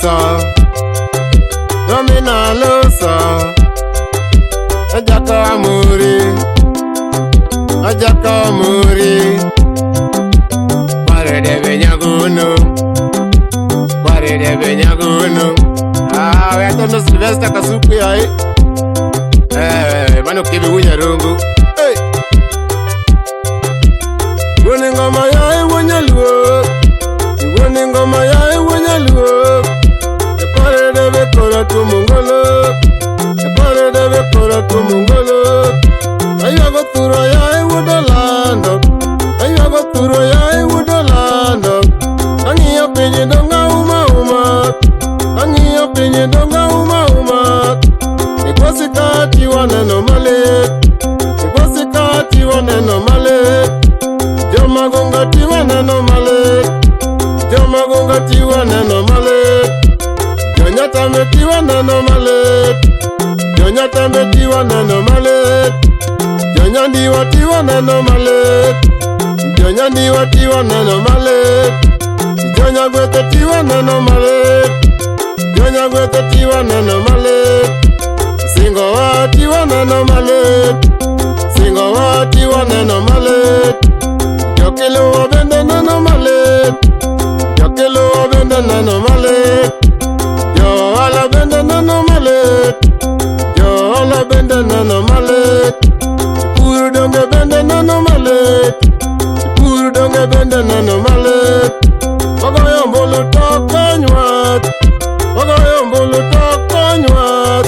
loso, Domina loso, Ajaka muri, Ajaka muri, Kwarede benyaguno, Kwarede benyaguno. Ah, we atono Sylvester Kasuku ya eh. Eh, mano kibi wunyarungu. Hey. Wuoni ngoma ya iwonyaluo, Wuoni ngoma ya iwonyaluo. Ekore debe kora tumungolo, Ekore debe kora tumungolo. Ayago turo ya iwudolando, Ayago turo ya iwudolando. Ang'iyo piny donga uma uma, Ang'iyo piny donga uma uma. Ikosi kati waneno malit, Ikosi kati waneno malit. Jomagunga ti waneno malit, Jomagunga ti waneno malit. Jonyatambe ti waneno malit, Jonyatambe ti waneno malit. Jonyandiwa ti waneno malit, Jonyandiwa ti waneno malit. Jonyagwetho ti waneno malit, Jonyagwetho ti waneno malit. Singo wa ti waneno malit, Singo wa ti waneno malit. Jokiluwo bende neno malit, Jokiluwo bende neno malit. Jo ohala bende neno malit, Jo ohala bende neno malit. Jopur donge bende neno malit, Jopur donge bende neno malit. Wagoyo ombulu to konywa, wagoyo ombulu to konywa.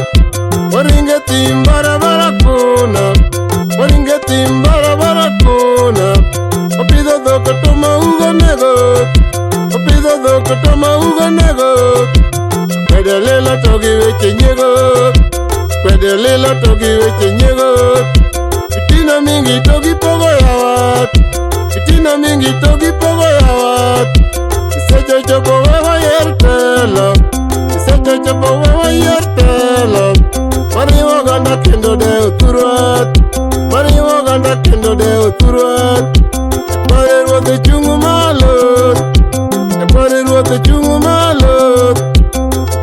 Waringe thim barabara kona, waringe thim barabara kona. Wapidho dhok to maugo nego, wapidho dhok to maugo nego. Kwedo lilo to gi weche nyiego, kwedo lilo to gi weche nyiego. Fitina mingi to gipogo yawa, fitina mingi to gipogo yawa. Isechochopo we wayier telo, isechochopo we wayier telo. Mariwo oganda kendo dewo thurwa, mariwo oganda kendo dewo thurwa. Pare ruoth chung' malo, pare ruoth chung' malo.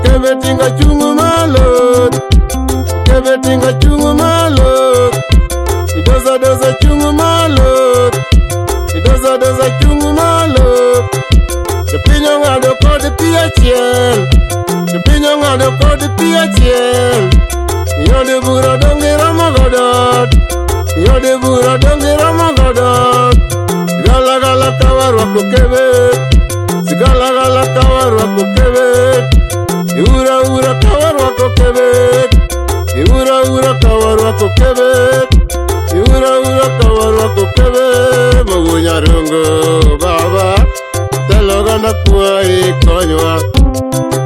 Kebe tinga chung' malo, kebe tinga chung' malo. Idoza doza chung' malo, idoza doza chung' malo. Jopiny ong'ado kod pi achiel, jopiny ong'ado kod pi achiel. Iode bura donge romo godo, iode bura donge romo godo. Gala gala ka warwako kebe, sigala gala ka warwako kebe. Iura ura ka warwako kebe, iura ura ka warwako kebe. Iura ura ka warwako kebe. Mawunyarungu baba, telo oganda kwayi konywa,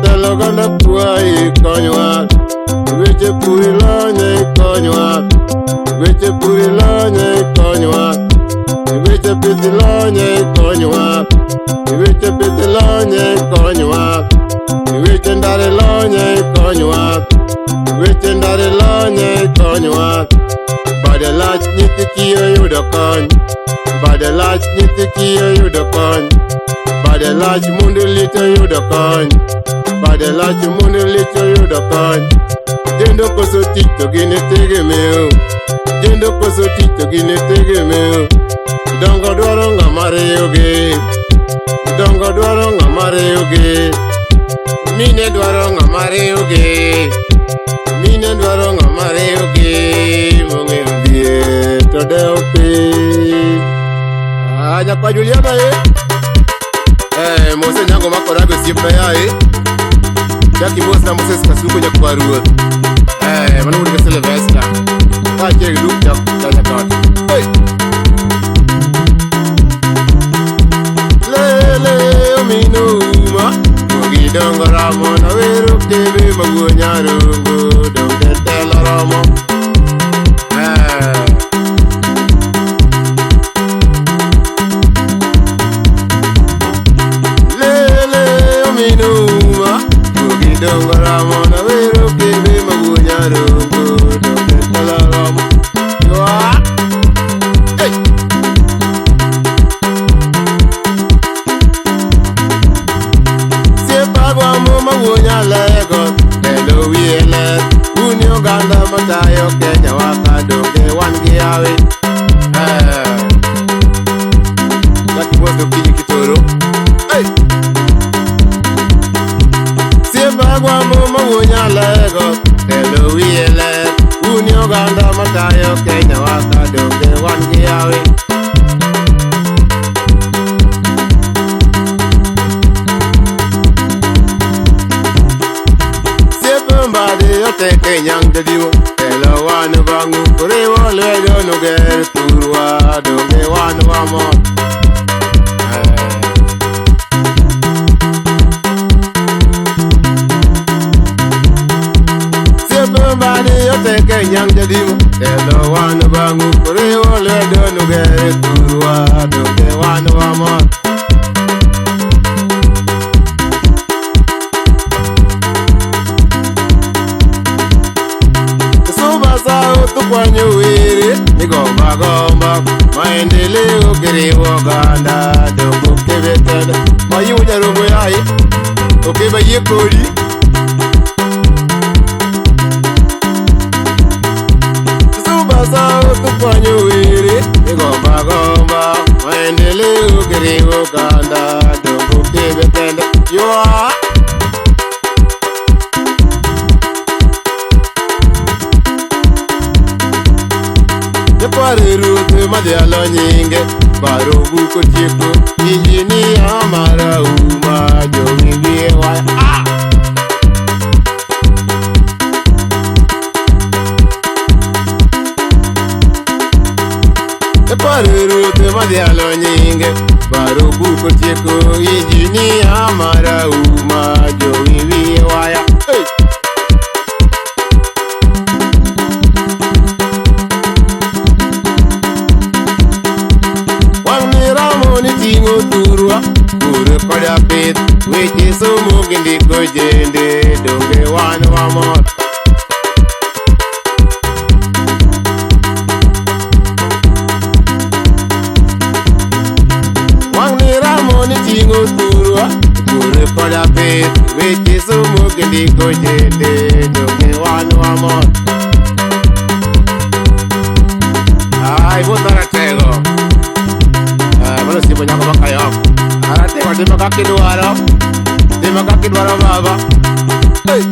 telo oganda kwayi konywa. Weche pur ilonye ikonywa, weche pur ilonye ikonywa. Weche pith ilonye ikonywa, weche pith ilonye ikonywa. Weche ndara ilonye ikonywa, weche ndara ilonye ikonywa. Bade lach nyithi kiye yudo kony, bade lach nyithi kiye yudo kony. Bade lach mundu lit oyudo kony, bade lach mundu lit oyudo kony. Jendo koso tich to gin tegemeo, jendo koso tich to gin tegemeo. Dongo dwaro ng'ama riyogi, dongo dwaro ng'ama riyogi. Mine dwaro ng'ama riyogi, mine dwaro ng'ama riyogi. Mong'eyo dhier to dewo piny. Ah, nyakwa Juliana eh. Eh, Mose Nyango makorago osiepna yae. Jackie Mose na Moses Kasuku nyakwar ruoth. Eh, mano wuod Sylvester. Kaachiel gi Luke Chanyakot. Hey! Lele omino uma, Ogidongo ramo na wero kebe mawuo nyarungu donge telo romo. Eh. Lele omino uma, Ogidongo ramo na wero kebe mawuo nyarungu donge telo romo. Yoa! Hey! Siepagwa mo mawuo Akinyi Kitoro. Hey! Siepa gwambo mawuonyalego telo wiye ler un oganda matayo Kenya waka donge wan gi yawe. Siepe mbadi yote Kenyang jadiwo telo wan bang'u riwo lwedo nuger thurwa donge wan wamor. Mbadi yote Kenyang jadiwo telo wan bang'u riwo lwedo nuger thurwa donge wan wamor. Tukwanyo were migomba gomba maendeleo kiriwo oganda dongo kebetende mayiwo nyarongo yayi okeba yie kodi. Subasa tukwanyo were migomba gomba maendeleo kiriwo oganda dongo kebetende yoa. Pare ruoth madhialo nyinge baro buko tieko injinia marahuma jowiwie waya. Ah! Pare ruoth madhialo nyinge baro buko tieko injinia marahuma jowiwie waya. Hey! Ting'o thurwa pur koda pith weche somo gi ndiko jende donge wan wamor. Wang' ni ramo ni ting'o thurwa pur koda pith weche somo gi ndiko jende donge wan wamor. Ai, wuoth ratego. Mano simo nyako makayok. Aratego timo kaka idwaro. Timo kaka idwaro baba. Hey!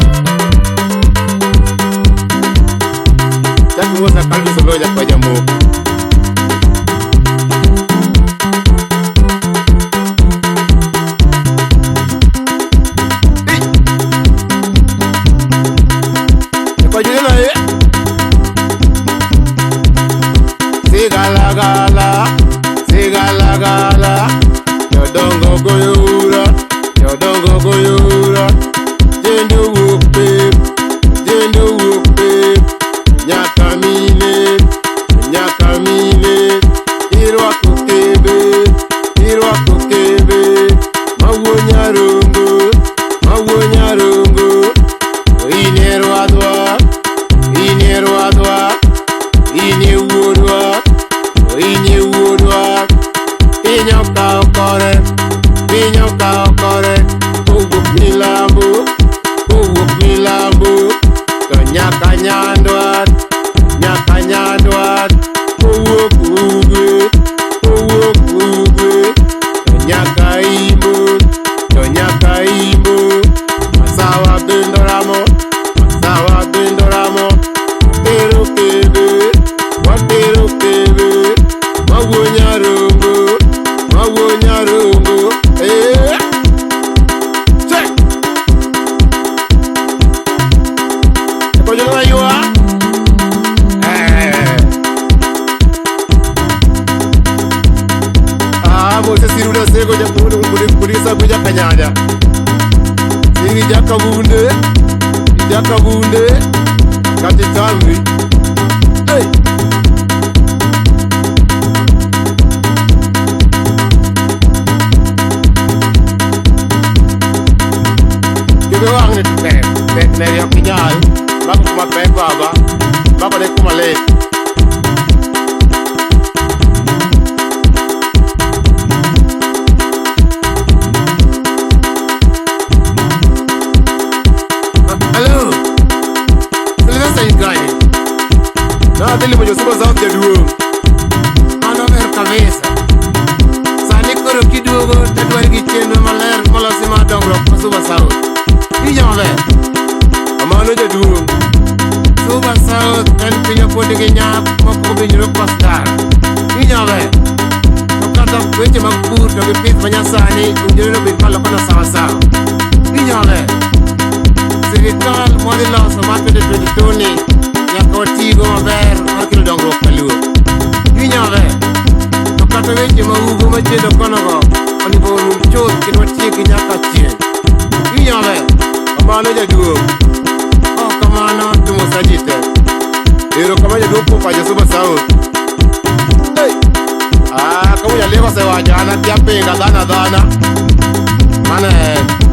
Chak musa kalbi sogo nyako jamoko. Hey! Nyako julina ye. Sigalagala. Sigalagala, jodongo goyo ura, jodongo goyo ura. Jendo wuok pep, jendo wuok pep. Nyaka mine, nyaka mine. Irwako kebe, irwako kebe. Mawuo nyarongo, mawuo nyarongo. In e rwadhwa, in e rwadhwa. In e wuodwa, in e wuodwa. Piny okawo kore, piny okawo kore, kowuok milambo, kowuok milambo, to nyaka nyandwat, nyaka nyandwat, kowuok ugwe, kowuok ugwe, to nyaka imbo, to nyaka imbo. Masawa bendo ramo, masawa bendo ramo, watero kebe, watero kebe, mawuo nyarongo. Mawuo nyarongo, eh. Check. Ekojola yua. Eh. Ah, Moses Siruda sego jakundo kulisa kuja kanyanya. Siri jakabunde, jakabunde, kati tamri. Hey. Kebe wang' ni to tek, tek neri ok inyal. Mako kuma pek baba, mako ne kuma lit. Hello, Sylvester Ingani. Nadhi limo josuba South jaduong'. Mano ber kabisa. Sani koro kiduogo sani owinjore obed malokona sawasawa. Winjo maber? Sirikal mwadhi loso mar 2022 ni nyaka watigo maber mar kelo dongruok kaluo. Winjo maber? To kata weche ma ugo machendo konogo onego orum chuth kendo watieki nyaka chieng'. Winjo maber? Kamano jaduong'. Ok kamano to mosa ji te. Erokamano jaduong' kuom pacho Suba South. Hey! Ah, kawuono Jalieko osewacho an akia pinga dhano adhana. Mano en.